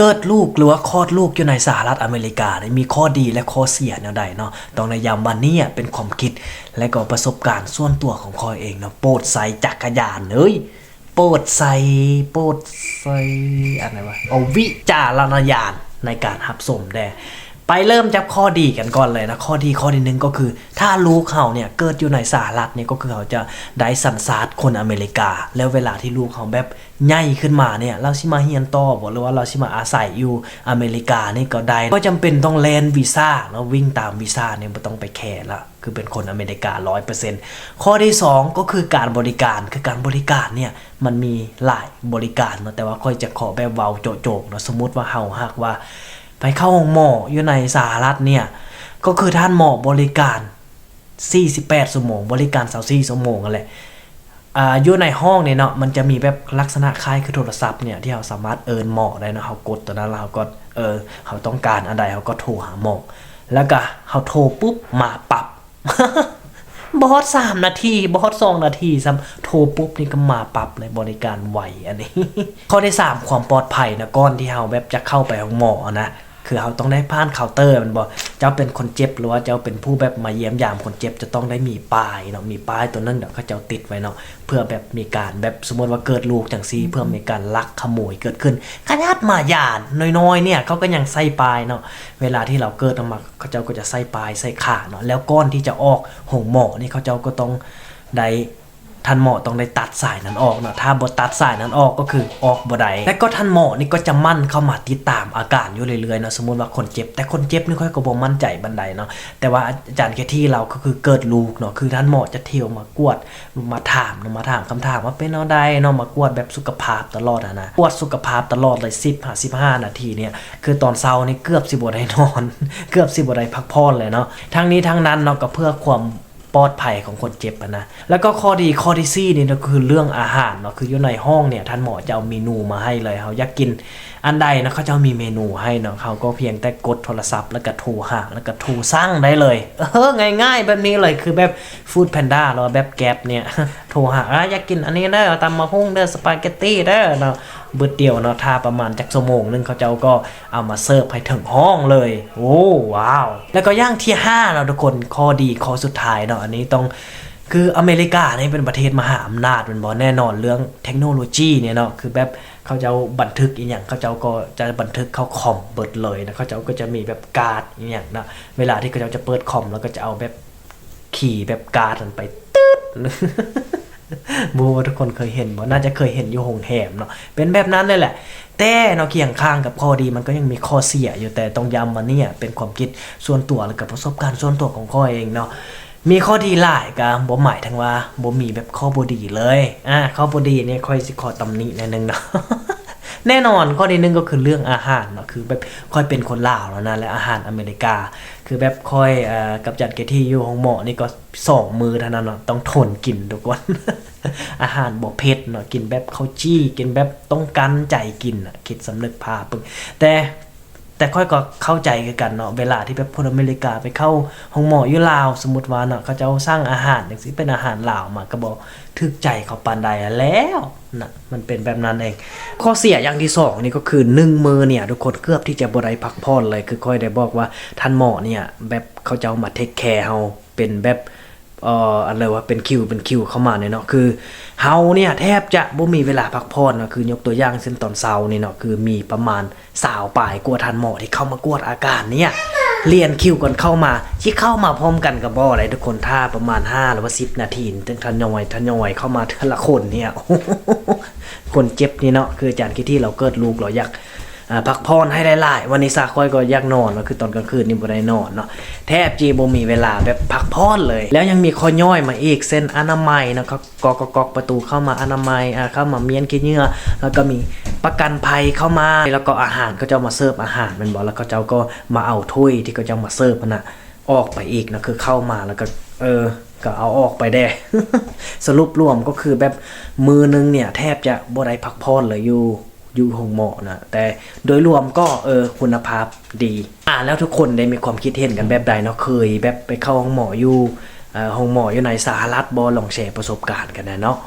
ເກີດລູກ ຫຼືວ່າຄອດລູກຢູ່ໃນສະຫະລັດອາເມລິການີ້ ມີຂໍ້ດີ ແລະ ຂໍ້ເສຍແນວໃດເນາະ? ຕ້ອງໄດ້ຢ້ຳວ່ານີ້ເປັນຄວາມຄິດ ແລະ ກໍປະສົບການສ່ວນຕົວຂອງຂ້ອຍເອງເນາະ. ໂປດໃຊ້ຈັກກະຍານເອີຍ ໂປດໃຊ້ ໂປດໃຊ້ ອັນໃດວະ ເອົາວິຈາລະນະຍານໃນການຮັບຊົມແດ່. ໄປເລີ່ມຈາກຂໍ້ດີກັນກ່ອນເລີຍນະ. ຂໍ້ດີ ຂໍ້ທີໜຶ່ງ ກໍຄື ຖ້າລູກເຮົາເນຍເກີດຢູ່ໃນສະຫະລັດເນຍ ກໍຄືເຮົາຈະໄດ້ສັນຊາດຄົນອາເມລິກາ. ແລ້ວເວລາທີ່ລູກເຮົາແບບໃຫຍ່ຂຶ້ນມາເນຍ ລາວຊິມາຮຽນຕໍ່ບໍ່ ຫຼືວ່າລາວຊິມາອາໄສຢູ່ອາເມລິການີ້ກໍໄດ້ ບໍ່ຈຳເປັນຕ້ອງແລ່ນວີຊາເນາະ ວິ່ງຕາມວີຊານີ້ບໍ່ຕ້ອງໄປແຄລະ ຄືເປັນຄົນອາເມລິກາຮ້ອຍເປີເຊັນ. ຂໍ້ທີສອງ ກໍຄືການບໍລິການ ຄືການບໍລິການເນຍ ມັນມີຫຼາຍບໍລິການເນາະ ແຕ່ວ່າຂ້ອຍຈະຂໍແບບເວົ້າເຈາະຈົງເນາະ. ສົມມຸດວ່າເຮົາຫາກວ່າໄປເຂົ້າໂຮງໝໍຢູ່ໃນສະຫະລັດເນຍ ກໍຄືທ່ານໝໍບໍລິການສີ່ສິບແປດຊົ່ວໂມງ ບໍລິການຊາວສີ່ຊົ່ວໂມງຫັ້ນແຫຼະ. ອ່າ ຢູ່ໃນຫ້ອງນີ້ເນາະ ມັນຈະມີແບບລັກສະນະຄ້າຍຄືໂທລະສັບເນຍ ທີ່ເຮົາສາມາດເອີ້ນໝໍໄດ້ເນາະ. ເຮົາກົດຕົວນັ້ນ ແລ້ວເຮົາກໍ ເອີ ເຮົາຕ້ອງການອັນໃດ ເຮົາກໍໂທຫາໝໍ ແລ້ວກະເຮົາໂທປຸບ ມາປັບ. ບໍ່ຮອດສາມນາທີ ບໍ່ຮອດສອງນາທີຊ້ຳ ໂທປຸບນີ້ກໍມາປັບເລີຍ ບໍລິການໄວອັນນີ້. ຂໍ້ທີສາມ ຄວາມປອດໄພນະ ກ່ອນທີ່ເຮົາແບບຈະເຂົ້າໄປໂຮງໝໍນະ ຄືເຮົາຕ້ອງໄດ້ຜ່ານເຄົາເຕີແມ່ນບໍ່? ເຈົ້າເປັນຄົນເຈັບ ຫຼືວ່າເຈົ້າເປັນຜູ້ແບບມາຢ້ຽມຢາມຄົນເຈັບ ຈະຕ້ອງໄດ້ມີປ້າຍເນາະ ມີປ້າຍຕົວໜຶ່ງເນາະ ເຂົາເຈົ້າຕິດໄວ້ເນາະ ເພື່ອແບບມີການແບບ ສົມມຸດວ່າເກີດລູກຈັ່ງຊີ້ ເພື່ອມີການລັກຂະໂມຍເກີດຂຶ້ນ. ຂະໜາດໝາຢານ້ອຍໆເນຍ ເຂົາກໍຍັງໃສ່ປ້າຍເນາະ ເວລາທີ່ລາວເກີດອອກມາ ເຂົາເຈົ້າກໍຈະໃສ່ປ້າຍໃສ່ຂາເນາະ. ແລ້ວກ່ອນທີ່ຈະອອກໂຮງໝໍນີ້ ເຂົາເຈົ້າກໍຕ້ອງໄດ້ ທ່ານໝໍຕ້ອງໄດ້ຕັດສາຍນັ້ນອອກເນາະ ຖ້າບໍ່ຕັດສາຍນັ້ນອອກກໍຄືອອກບໍ່ໄດ້. ແລ້ວກໍທ່ານໝໍນີ້ກໍຈະໝັ່ນເຂົ້າມາຕິດຕາມອາການຢູ່ເລື້ອຍໆເນາະ ສົມມຸດວ່າຄົນເຈັບ ແຕ່ຄົນເຈັບນີ້ຂ້ອຍກໍບໍ່ໝັ້ນໃຈປານໃດເນາະ ແຕ່ວ່າອາຈານເຄທີລາວກໍຄືເກີດລູກເນາະ ຄືທ່ານໝໍຈະທ່ຽວມາກວດ ມາຖາມເນາະ ມາຖາມຄຳຖາມວ່າເປັນແນວໃດເນາະ ມາກວດແບບສຸຂະພາບຕະຫຼອດຫັ້ນນະ ກວດສຸຂະພາບຕະຫຼອດເລີຍ ສິບຫາສິບຫ້ານາທີເນຍ ຄືຕອນເຊົ້ານີ້ເກືອບຊິບໍ່ໄດ້ນອນ ເກືອບຊິບໍ່ໄດ້ພັກຜ່ອນເລີຍເນາະ. ທັງນີ້ທັງນັ້ນເນາະ ກໍເພື່ອຄວາມ ປອດໄພຂອງຄົນເຈັບຫັ້ນນະ. ແລ້ວກໍຂໍ້ດີ ຂໍ້ທີສີ່ນີ້ນະ ກໍຄືເລື່ອງອາຫານເນາະ ຄືຢູ່ໃນຫ້ອງເນຍ ທ່ານໝໍຈະເອົາເມນູມາໃຫ້ເລີຍ ເຮົາຢາກກິນອັນໃດນະ ເຂົາເຈົ້າມີເມນູໃຫ້ເນາະ ເຮົາກໍພຽງແຕ່ກົດໂທລະສັບ ແລ້ວກໍໂທຫາ ແລ້ວກໍໂທສັ່ງໄດ້ເລີຍ. ເອີ ງ່າຍໆແບບນີ້ເລີຍ ຄືແບບ Food Panda ຫຼືວ່າແບບ Grab ເນຍ ໂທຫາ ອາ ຢາກກິນອັນນີ້ເດີ ຕຳບັກຫຸ່ງເດີ ສະປາເກັດຕີເດີເນາະ ບຶດດຽວເນາະ ຖ້າປະມານຈັກຊົ່ວໂມງໜຶ່ງ ເຂົາເຈົ້າກໍເອົາມາເສີບໃຫ້ເຖິງຫ້ອງເລີຍ. ໂອ້ ວ້າວ ແລ້ວກໍຢ່າງທີຫ້າເນາະທຸກຄົນ ຂໍ້ດີຂໍ້ສຸດທ້າຍເນາະ ອັນນີ້ຕ້ອງ ຄືອາເມລິການີ້ເປັນປະເທດມະຫາອຳນາດແມ່ນບໍ່? ແນ່ນອນເລື່ອງເທັກໂນໂລຈີນີ້ເນາະ ຄືແບບເຂົາເຈົ້າບັນທຶກອີ່ຫຍັງ ເຂົາເຈົ້າກໍຈະບັນທຶກເຂົ້າຄອມເບິດເລີຍນະ ເຂົາເຈົ້າກໍຈະມີແບບກາດອີ່ຫຍັງນະ ເວລາທີ່ເຂົາເຈົ້າຈະເປີດຄອມ ແລ້ວກໍຈະເອົາແບບຄີແບບກາດຫັ້ນໄປ ຕຶດ ບໍ່ຮູ້ວ່າທຸກຄົນເຄີຍເຫັນບໍ່? ໜ້າຈະເຄີຍເຫັນຢູ່ໂຮງແຮມເນາະ ເປັນແບບນັ້ນເລີຍແຫຼະ. ແຕ່ເນາະ ຄຽງຂ້າງກັບຂໍ້ດີ ມັນກໍຍັງມີຂໍ້ເສຍຢູ່ ແຕ່ຕ້ອງຢ້ຳວ່ານີ້ເປັນຄວາມຄິດສ່ວນຕົວ ແລ້ວກໍປະສົບການສ່ວນຕົວຂອງຂ້ອຍເອງເນາະ. ມີຂໍ້ດີຫຼາຍກໍບໍ່ໝາຍເຖິງວ່າບໍ່ມີແບບຂໍ້ບໍ່ດີເລີຍ. ອາ ຂໍ້ບໍ່ດີນີ້ຂ້ອຍຊິຂໍຕຳໜິໜ້ອຍໜຶ່ງເນາະ. ແນ່ນອນ ຂໍ້ທີໜຶ່ງກໍຄືເລື່ອງອາຫານເນາະ ຄືແບບຂ້ອຍເປັນຄົນລາວແລ້ວນະ ແລະ ອາຫານອາເມລິກາ ຄືແບບຂ້ອຍ ເອີ ກັບຈັນເຄທີຢູ່ໂຮງໝໍນີ້ກໍສອງມື້ເທົ່ານັ້ນເນາະ ຕ້ອງທົນກິນທຸກວັນ. ອາຫານບໍ່ເຜັດເນາະ ກິນແບບເຂົ້າຈີ່ ກິນແບບຕ້ອງກັ້ນໃຈກິນນະ ຄິດສຳນຶກພາປຶ້ງ. ແຕ່ ແຕ່ຂ້ອຍກໍເຂົ້າໃຈຄືກັນເນາະ ເວລາທີ່ແບບຄົນອາເມລິກາໄປເຂົ້າໂຮງໝໍຢູ່ລາວ ສົມມຸດວ່າເນາະ ເຂົາເຈົ້າສັ່ງອາຫານຈັ່ງຊີ້ ເປັນອາຫານລາວມາ ກໍບໍ່ຖືກໃຈເຂົາປານໃດຫັ້ນແຫຼ້ວນະ ມັນເປັນແບບນັ້ນເອງ. ຂໍ້ເສຍຢ່າງທີສອງນີ້ກໍຄື ໜຶ່ງມື້ເນຍ ທຸກຄົນເກືອບທີ່ຈະບໍ່ໄດ້ພັກຜ່ອນເລີຍ ຄືຂ້ອຍໄດ້ບອກວ່າທ່ານໝໍເນຍ ແບບເຂົາເຈົ້າມາເທັກແຄເຮົາເປັນແບບ ເອີ ອັນເລີຍວ່າເປັນຄິວເປັນຄິວເຂົ້າມາເນຍເນາະ ຄືເຮົາເນຍແທບຈະບໍ່ມີເວລາພັກຜ່ອນເນາະ ຄືຍົກຕົວຢ່າງເຊັ່ນຕອນເຊົ້ານີ້ເນາະ ຄືມີປະມານຊາວປາຍກວ່າທ່ານໝໍທີ່ເຂົ້າມາກວດອາການເນຍ ລຽນຄິວກັນເຂົ້າມາ ຊິເຂົ້າມາພ້ອມກັນກໍບໍ່ໄດ້ທຸກຄົນ ຖ້າປະມານຫ້າ ຫຼືວ່າສິບນາທີ ຈັ່ງທະຍອຍ ທະຍອຍເຂົ້າມາເທື່ອລະຄົນເນຍ. ຄົນເຈັບນີ້ເນາະ ຄືອາຈານເຄທີລາວເກີດລູກ ລາວຢາກ ອາ ພັກຜ່ອນໃຫ້ຫຼາຍໆ ວັນນີ້ຊະຂ້ອຍກໍຢາກນອນເນາະ ຄືຕອນກາງຄືນນີ້ບໍ່ໄດ້ນອນເນາະ ແທບຈະບໍ່ມີເວລາແບບພັກຜ່ອນເລີຍ. ແລ້ວຍັງມີຂໍ້ຍ້ອຍມາອີກ ເຊັ່ນ ອະນາໄມເນາະ ກໍ ກໍ ກໍ ກໍປະຕູເຂົ້າມາອະນາໄມ ອາ ເຂົ້າມາມ້ຽນຂີ້ເຫຍື້ອ ແລ້ວກໍມີປະກັນໄພເຂົ້າມາ ແລ້ວກໍອາຫານ ເຂົາເຈົ້າມາເສີບອາຫານແມ່ນບໍ່ ແລ້ວເຂົາເຈົ້າກໍມາເອົາຖ້ວຍທີ່ເຂົາເຈົ້າມາເສີບຫັ້ນນະ ອອກໄປອີກນະ ຄືເຂົ້າມາແລ້ວກໍ ເອີ ກໍເອົາອອກໄປແດ່. ສະຫຼຸບລວມກໍຄືແບບມື້ໜຶ່ງເນຍ ແທບຈະບໍ່ໄດ້ພັກຜ່ອນເລີຍຢູ່ ຢູ່ໂຮງໝໍນະ ແຕ່ໂດຍລວມກໍ ເອີ ຄຸນນະພາບດີ. ອາ ແລ້ວທຸກຄົນໄດ້ມີຄວາມຄິດເຫັນກັນແບບໃດເນາະ? ເຄີຍແບບໄປເຂົ້າໂຮງໝໍຢູ່ ເອີ ໂຮງໝໍຢູ່ໃນສະຫະລັດບໍ່? ລອງແຊປະສົບການກັນແດ່ເນາະ.